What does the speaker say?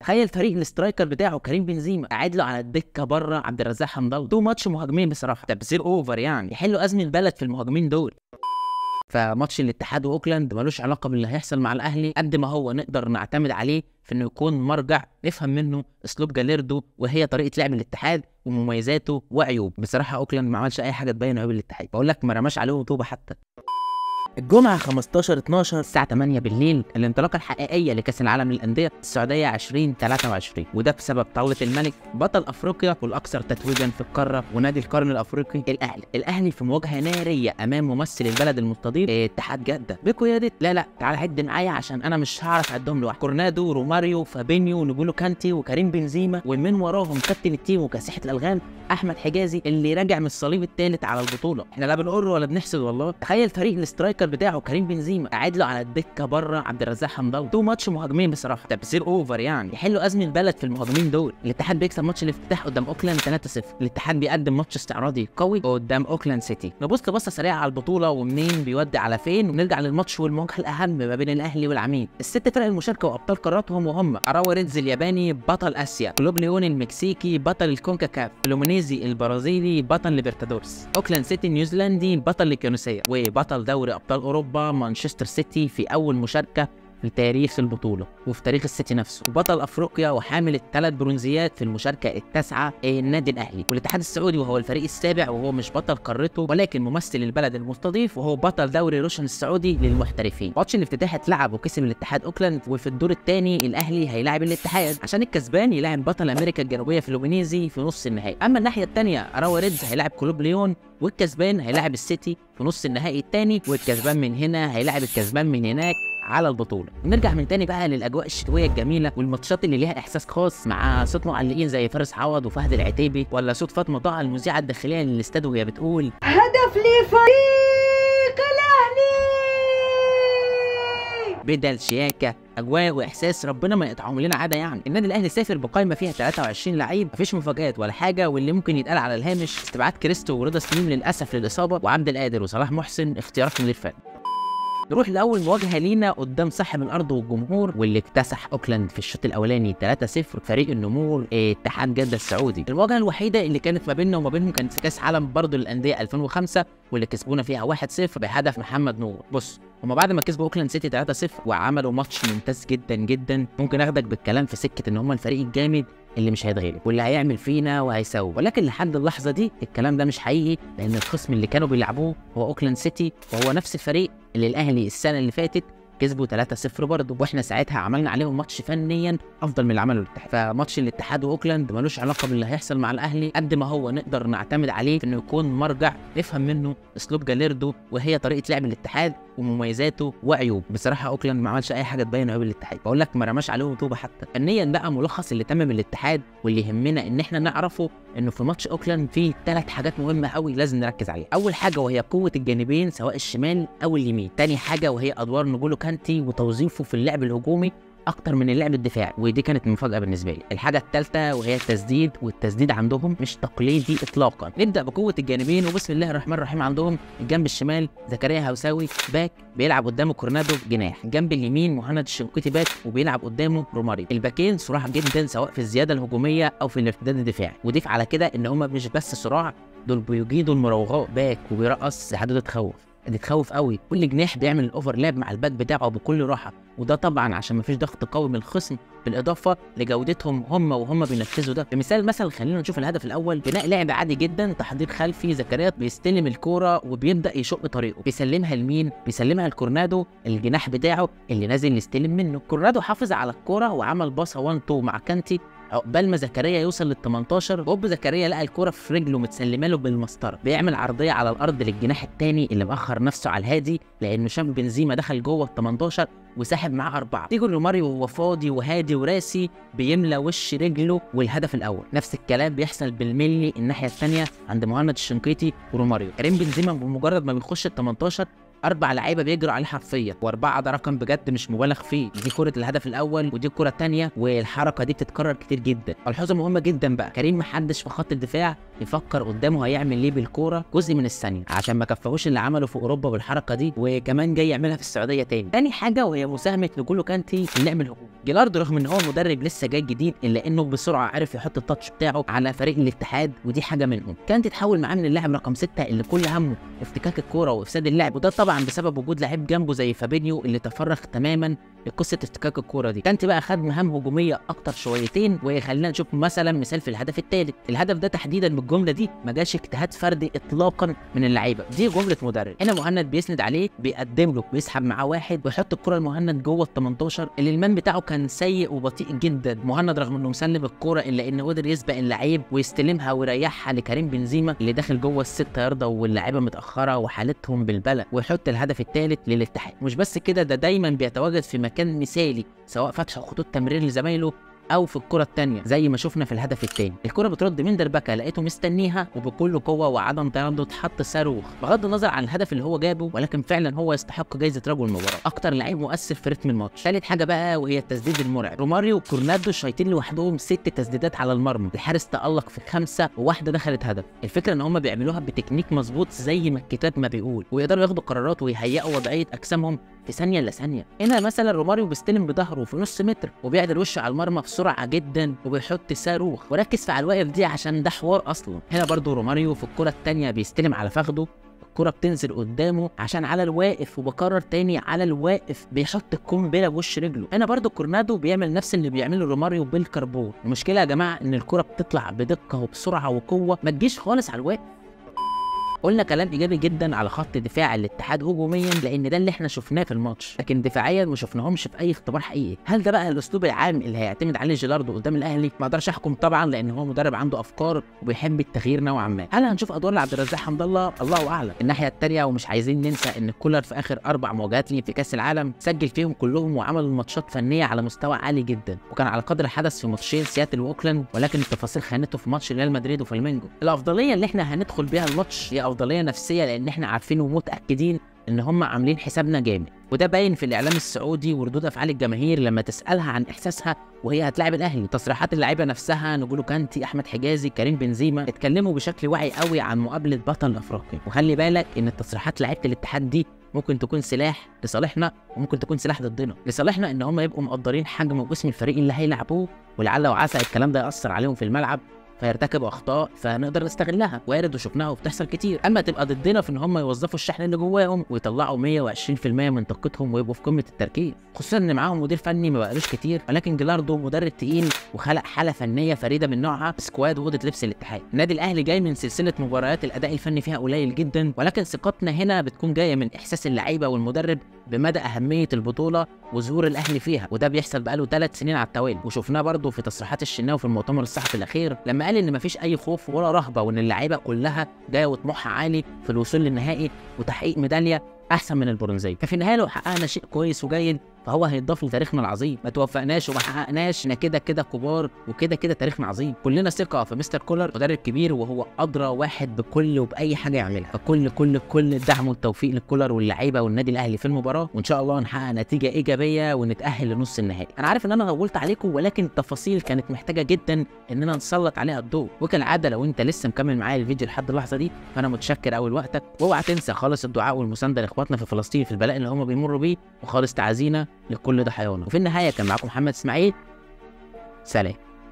تخيل فريق ال striker بتاعه كريم بنزيما قاعد له على الدكة بره عبد الرزاق حمد الله. too much مهاجمين بصراحة، تبذير over يعني، يحلوا ازمة البلد في المهاجمين دول. فماتش الاتحاد واوكلاند ملوش علاقة باللي هيحصل مع الاهلي قد ما هو نقدر نعتمد عليه في انه يكون مرجع نفهم منه اسلوب جاليردو وهي طريقه لعب الاتحاد ومميزاته وعيوب. بصراحة اوكلاند ما عملش اي حاجة تبين عيوب الاتحاد، بقول لك ما رماش عليهم طوبة حتى. الجمعة 15/12 الساعة 8 بالليل الانطلاقة الحقيقية لكأس العالم للأندية السعودية 2023، وده بسبب طاولة الملك بطل أفريقيا والأكثر تتويجا في القارة ونادي القرن الأفريقي الأهلي. الأهلي في مواجهة نارية أمام ممثل البلد المستضيف اتحاد جدة بقيادة لا تعال عد معايا عشان أنا مش هعرف أعدهم لوحدي، كورنادو، روماريو، فابينيو، نجولو كانتي، وكريم بنزيما، ومن وراهم كابتن ال team وكاسحة الألغام أحمد حجازي اللي راجع من الصليب الثالث على البطولة. احنا لا بنقر ولا بنحسد والله. تخيل فريق ال striker بتاعه كريم بنزيما قاعد له على الدكة بره عبد الرزاق حمد الله. too much مهاجمين بصراحة، تبذير over يعني، يحلوا ازمة البلد في المهاجمين دول. الاتحاد بيكسب ماتش الافتتاح قدام اوكلاند 3-0. الاتحاد بيقدم ماتش استعراضي قوي قدام اوكلاند سيتي. نبص بصة سريعة على البطولة ومنين بيودي على فين، ونرجع للماتش والمواجهة الاهم ما بين الاهلي والعميد. الست فرق المشاركة وابطال قاراتهم وهم اراوا ريدز الياباني بطل اسيا، كلوب ليون المكسيكي بطل الكونكاكاف، فلومينيزي البرازيلي بطل ليبرتادورس، اوكلاند سيتي النيوزيلندي بطل الكنوسيه، وبطل دوري ابطال اوروبا مانشستر سيتي في اول مشاركة في تاريخ البطولة وفي تاريخ السيتي نفسه، وبطل افريقيا وحامل الثلاث برونزيات في المشاركة التاسعة النادي الاهلي. والاتحاد السعودي وهو الفريق السابع وهو مش بطل قارته ولكن ممثل البلد المستضيف وهو بطل دوري روشن السعودي للمحترفين. ماتش الافتتاح اتلعب وكسب الاتحاد اوكلاند، وفي الدور الثاني الاهلي هيلاعب الاتحاد عشان الكسبان يلاعب بطل امريكا الجنوبية فلومينيزي في نص النهائي. اما الناحية الثانية اراوا ريدز هيلاعب كلوب ليون، والكسبان هيلاعب السيتي في نص النهائي الثاني، والكسبان من هنا هيلاعب الكسبان من هناك على البطولة. ونرجع من تاني بقى للاجواء الشتوية الجميلة والماتشات اللي ليها احساس خاص مع صوت معلقين زي فارس عوض وفهد العتيبي، ولا صوت فاطمة طه المذيعه الداخلية للاستاد وهي بتقول هدف لفريق الاهلي. بدل شياكه، اجواء واحساس ربنا ما يقطعهم لنا عادة يعني. النادي الاهلي سافر بقائمه فيها 23 لعيب، مفيش مفاجآت ولا حاجة، واللي ممكن يتقال على الهامش استبعاد كريستو ورضا سليم للاسف للاصابة، وعبد القادر وصلاح محسن اختيارات مدير فني. نروح لاول مواجهة لينا قدام صاحب الارض والجمهور واللي اكتسح اوكلاند في الشوط الاولاني 3-0 فريق النمور اتحاد جده السعودي. المواجهة الوحيدة اللي كانت ما بيننا وما بينهم كانت في كاس عالم برضه للاندية 2005 واللي كسبونا فيها 1-0 بهدف محمد نور. بص هما بعد ما كسبوا اوكلاند سيتي 3-0 وعملوا ماتش ممتاز جدا جدا، ممكن اخدك بالكلام في سكة ان هما الفريق الجامد اللي مش هيتغلب واللي هيعمل فينا وهيسوي، ولكن لحد اللحظة دي الكلام ده مش حقيقي، لان الخصم اللي كانوا بيلعبوه هو اوكلاند سيتي وهو نفس الفريق اللي الاهلي السنة اللي فاتت كسبوا 3-0 برضه، واحنا ساعتها عملنا عليهم ماتش فنيا افضل من اللي عمله الاتحاد. فماتش الاتحاد واوكلاند ملوش علاقة باللي هيحصل مع الاهلي قد ما هو نقدر نعتمد عليه في انه يكون مرجع نفهم منه اسلوب جاليردو وهي طريقه لعب الاتحاد ومميزاته وعيوب. بصراحة اوكلاند ما عملش اي حاجة تبين عيوب الاتحاد، بقول لك ما رماش عليهم طوبة حتى. فنيا بقى ملخص اللي تم من الاتحاد واللي يهمنا ان احنا نعرفه انه في ماتش اوكلاند فيه 3 حاجات مهمة قوي لازم نركز عليها. اول حاجة وهي قوة الجانبين سواء الشمال او اليمين. تاني حاجة وهي ادوار نجولو كانتي وتوظيفه في اللعب الهجومي اكتر من اللعب الدفاعي، ودي كانت مفاجاة بالنسبة لي. الحاجة الثالثة وهي التسديد، والتسديد عندهم مش تقليدي اطلاقا. نبدا بقوة الجانبين وبسم الله الرحمن الرحيم. عندهم الجنب الشمال زكريا هوساوي back بيلعب قدامه كورنادو جناح، الجنب اليمين مهند الشنقيطي back وبيلعب قدامه روماريو. الباكين صراع جدا سواء في الزيادة الهجومية او في الارتداد الدفاعي، وضيف على كده ان هم مش بس صراع، دول بيجيدوا المراوغات، back وبيرقص حدود تخوف، دي تخوف قوي. كل جناح بيعمل ال overlap مع ال back بتاعه بكل راحة، وده طبعا عشان مفيش ضغط قوي من الخصم، بالاضافة لجودتهم هم وهم بينفذوا ده. بمثال مثلا خلينا نشوف الهدف الاول، بناء لعب عادي جدا، تحضير خلفي، زكريا بيستلم الكورة وبيبدا يشق طريقه، بيسلمها لمين؟ بيسلمها لكورنادو الجناح بتاعه اللي نازل يستلم منه. كورنادو حافظ على الكورة وعمل باصة 1 2 مع كانتي عقبال ما زكريا يوصل لل 18. هوب زكريا لقى الكورة في رجله متسلمه له بالمسطره، بيعمل عرضية على الارض للجناح الثاني اللي مأخر نفسه على الهادي لانه شاف بنزيما دخل جوه ال 18 وسحب معاه 4. تيجي روماريو وهو فاضي وهادي وراسي بيملى وش رجله والهدف الاول. نفس الكلام بيحصل بالملي الناحية الثانية عند مهند الشنقيطي وروماريو. كريم بنزيما بمجرد ما بيخش ال 18 4 لعيبة بيجروا عليه حرفيا، و4 ده رقم بجد مش مبالغ فيه. دي كره الهدف الاول ودي الكره الثانية، والحركة دي بتتكرر كتير جدا. ملحوظة مهمة جدا بقى، كريم محدش في خط الدفاع يفكر قدامه هيعمل ليه بالكورة جزء من الثانية، عشان ما كفاهوش اللي عمله في اوروبا بالحركة دي، وكمان جاي يعملها في السعودية تاني. تاني حاجة وهي مساهمة نجولو كانتي في اللعب الهجومي. جيلاردو رغم ان هو مدرب لسه جاي جديد الا انه بسرعة عرف يحط ال touch بتاعه على فريق الاتحاد، ودي حاجة منهم. كانتي تحول معاه من اللاعب رقم 6 اللي كل همه افتكاك الكورة وافساد اللعب، وده طبعا بسبب وجود لعيب جنبه زي فابينيو اللي تفرغ تماما لقصة افتكاك الكورة دي. كانتي بقى خد مهام هجومية اكتر شويتين، وخلينا نشوف مثلا مثال في الهدف الثالث. الهدف ده تحديدا بالجملة دي ما جاش اجتهاد فردي اطلاقا من اللعيبة، دي جملة مدرب. هنا مهند بيسند عليه، بيقدم له، بيسحب معاه واحد ويحط الكره لمهند جوه ال 18 اللي ال man بتاعه كان سيء وبطيء جدا. مهند رغم انه مسلم الكورة الا انه قدر يسبق اللعيب ويستلمها ويريحها لكريم بنزيما اللي داخل جوه ال6 ياردة واللعيبة متاخرة وحالتهم بالبلة، ويحط الهدف الثالث للاتحاد. مش بس كده، ده دايما بيتواجد في مكان مثالي سواء فتح خطوط تمرير لزمايله او في الكره الثانية زي ما شفنا في الهدف الثاني. الكره بترد من دربكه لقيته مستنيها وبكل قوة وعدم تردد حط صاروخ. بغض النظر عن الهدف اللي هو جابه، ولكن فعلا هو يستحق جايزة رجل المباراة، اكتر لعيب مؤثر في رتم الماتش. ثالث حاجة بقى وهي التسديد المرعب. روماريو وكورنادو شايطين لوحدهم 6 تسديدات على المرمى، الحارس تالق في 5 وواحدة دخلت هدف. الفكرة ان هم بيعملوها بتكنيك مظبوط زي ما الكتاب ما بيقول، ويقدروا ياخدوا قرارات ويهيئوا وضعية اجسامهم في ثانية الا ثانية. هنا مثلا روماريو بيستلم بظهره في نص متر وبيعدل وشه على المرمى بسرعة جدا وبيحط صاروخ، وركز في على الواقف دي عشان ده حوار اصلا. هنا برضو روماريو في الكره الثانية بيستلم على فخده، الكره بتنزل قدامه عشان على الواقف، وبكرر تاني على الواقف، بيحط القنبلة بوش رجله. هنا برضو كورنادو بيعمل نفس اللي بيعمله روماريو بالكربون. المشكلة يا جماعة ان الكره بتطلع بدقة وبسرعة وقوه، ما تجيش خالص على الواقف. قلنا كلام ايجابي جدا على خط دفاع الاتحاد هجوميا لان ده اللي احنا شفناه في الماتش، لكن دفاعيا ما شفناهمش في اي اختبار حقيقي. هل ده بقى الاسلوب العام اللي هيعتمد عليه جيلاردو قدام الاهلي؟ ما اقدرش احكم طبعا لان هو مدرب عنده افكار وبيحب التغيير نوعا ما. هل هنشوف ادوار لعبد الرزاق حمد الله؟ الله اعلم. الناحية الثانية، ومش عايزين ننسى ان كولر في اخر 4 مواجهات ليه في كاس العالم سجل فيهم كلهم وعمل ماتشات فنية على مستوى عالي جدا، وكان على قدر الحدث في ماتشين سياتل واوكلاند، ولكن التفاصيل خانته في ماتش ريال مدريد وفلامينجو. الافضلية اللي احنا هندخل بيها الماتش هي افضلية نفسية، لان احنا عارفين ومتاكدين ان هم عاملين حسابنا جامد، وده باين في الاعلام السعودي وردود افعال الجماهير لما تسالها عن احساسها وهي هتلاعب الاهلي. تصريحات اللعيبة نفسها، نجولو كانتي، احمد حجازي، كريم بنزيما، اتكلموا بشكل واعي قوي عن مقابله بطل افريقيا. وخلي بالك ان التصريحات لعيبة الاتحاد دي ممكن تكون سلاح لصالحنا وممكن تكون سلاح ضدنا. لصالحنا ان هم يبقوا مقدرين حجم واسم الفريق اللي هيلعبوه، ولعل وعسى الكلام ده ياثر عليهم في الملعب فيرتكبوا اخطاء فنقدر نستغلها، وارد وشفناها وبتحصل كتير. اما تبقى ضدنا في ان هم يوظفوا الشحن اللي جواهم ويطلعوا 120% من طاقتهم ويبقوا في قمة التركيز، خصوصا ان معاهم مدير فني ما بقالوش كتير، ولكن جيلاردو مدرب تقيل وخلق حاله فنية فريدة من نوعها squad واوضه لبس الاتحاد. النادي الاهلي جاي من سلسلة مباريات الاداء الفني فيها قليل جدا، ولكن ثقتنا هنا بتكون جاية من احساس اللعيبة والمدرب بمدى اهمية البطولة وظهور الاهلي فيها، وده بيحصل بقاله 3 سنين على التوالي. وشفناه برضه في تصريحات الشناوي في المؤتمر الصحفي الاخير لما قال ان مفيش اي خوف ولا رهبة، وان اللعيبة كلها جاية وطموحها عالي في الوصول للنهائي وتحقيق ميدالية احسن من البرونزيه. ففي النهاية لو حققنا شيء كويس وجيد فهو هيتضاف لتاريخنا العظيم، ما توفقناش وما حققناش احنا كده كده كبار وكده كده تاريخنا عظيم. كلنا ثقة في مستر كولر، مدرب كبير وهو ادرى واحد بكل وباي حاجة يعملها. فكل كل كل الدعم والتوفيق لكولر واللعيبة والنادي الاهلي في المباراة، وان شاء الله نحقق نتيجة ايجابية ونتاهل لنص النهائي. انا عارف ان انا طولت عليكم، ولكن التفاصيل كانت محتاجه جدا اننا نسلط عليها الضوء. وكالعادة لو انت لسه مكمل معايا الفيديو لحد اللحظة دي فانا متشكر قوي لوقتك، واوعى تنسى خالص الدعاء والمسانده لاخواتنا في فلسطين في البلاء اللي هم بيمروا بيه، وخالص تعازينا لكل ضحايانا. وفي النهاية كان معاكم محمد اسماعيل، سلام.